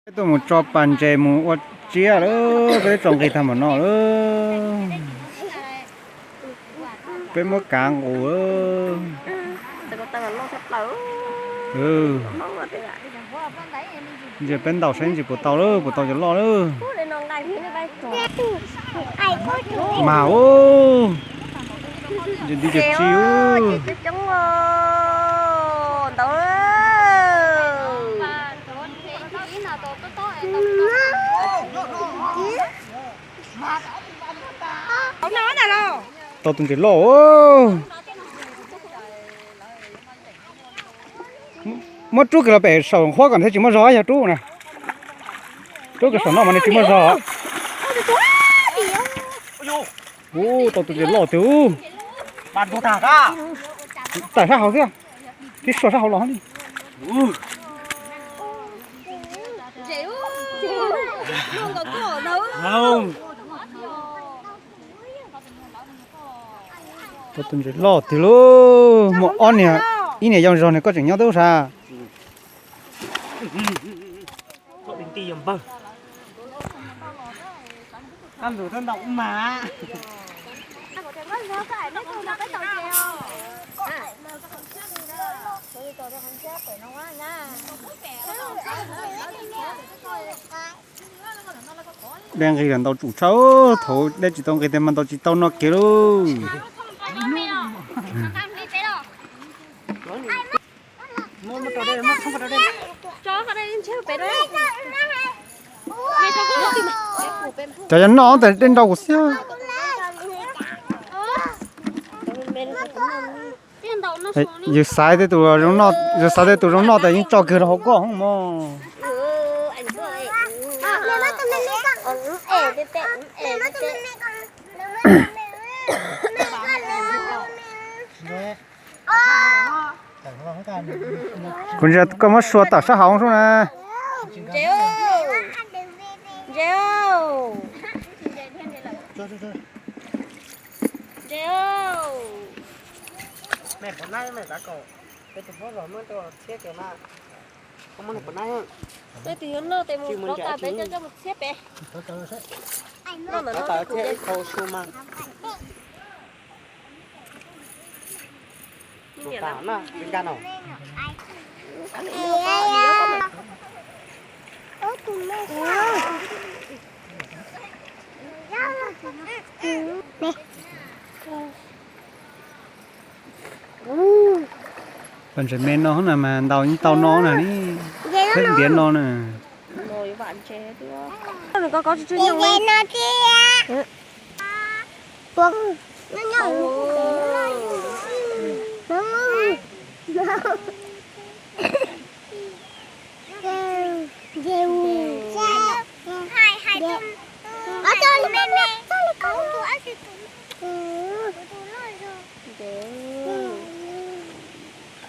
Peb tuaj mus tso pas ntses mus ua tsiab lawm, peb tso nqi tag npaum no lawm. Peb muab kav nqus lawm. Ntsia peb ntaus saib ntsis puas tau lawm, puas tau cov loj lawm. Mas ub, ntses nti cov tsi ub. Tau tus ntses loj. Muab rub kiag los pem saum huab kom thiaj tsis muaj zog, yog rub na. Rub kiag saum no mas nws tsis muaj zog. Ub, tau tus ntses loj tiag ub. Tawm sab hauv thiab. Tib suab sab hauv los li. Tau tus ntses loj tiag lauj. Muaj ob niag, ib niag yau zog nws koj tseem nyob twb ua sav. Dej nqis los ntau tsum tshaj, thaum dej tsis tau nqis tiag mas ntaus tsis tau no kiag lauj. Cov yog noj tas dej nrau kuv xwb. Yus xaiv tej tus zoo noj, yus xaiv tej tus zoo noj tas yeej tso kiag rau hauv koj mog. Kuv ntsia koj muab sua tawm sab hauv sub na. Pas ntses me no na mas ntaus yeej tau no na, thiab ntiav no na.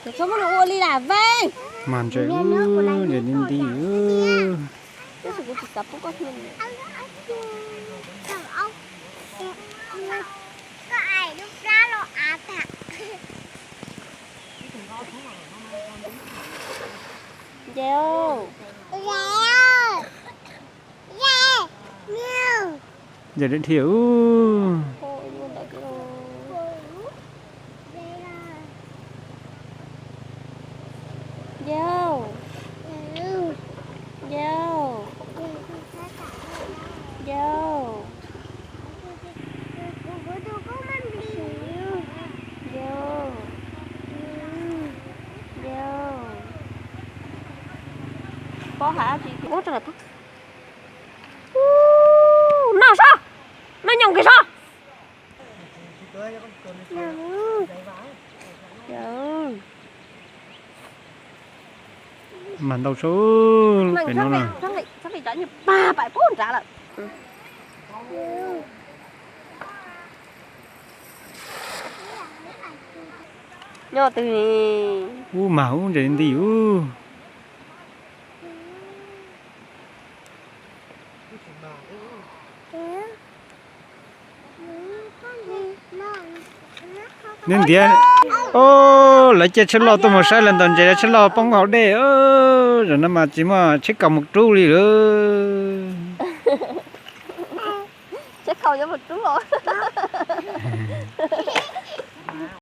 Txhob muab nws ua li lam vej. Mas ntses ub, ntses nti nti. Tab sis kuv tsis xav pub koj hnyo. Ntses. Ntses dhia dhia ub. Pob hais dab tsi ub rau lawm. Noj sob, noj nyoos kiag sob. Mas ntau tshaj pem no na. Nyob twg ni? Ub mas ub ntses nti ub. Neb ntiav, o, lawv caij tsheb loj tuaj mus saib lawv ntaus ntses, lawv tsheb loj poob hauv dej, zaum no mas tsis muaj tsheb kaus mus rub li lawm. Tsheb kaus yuav mus rub os.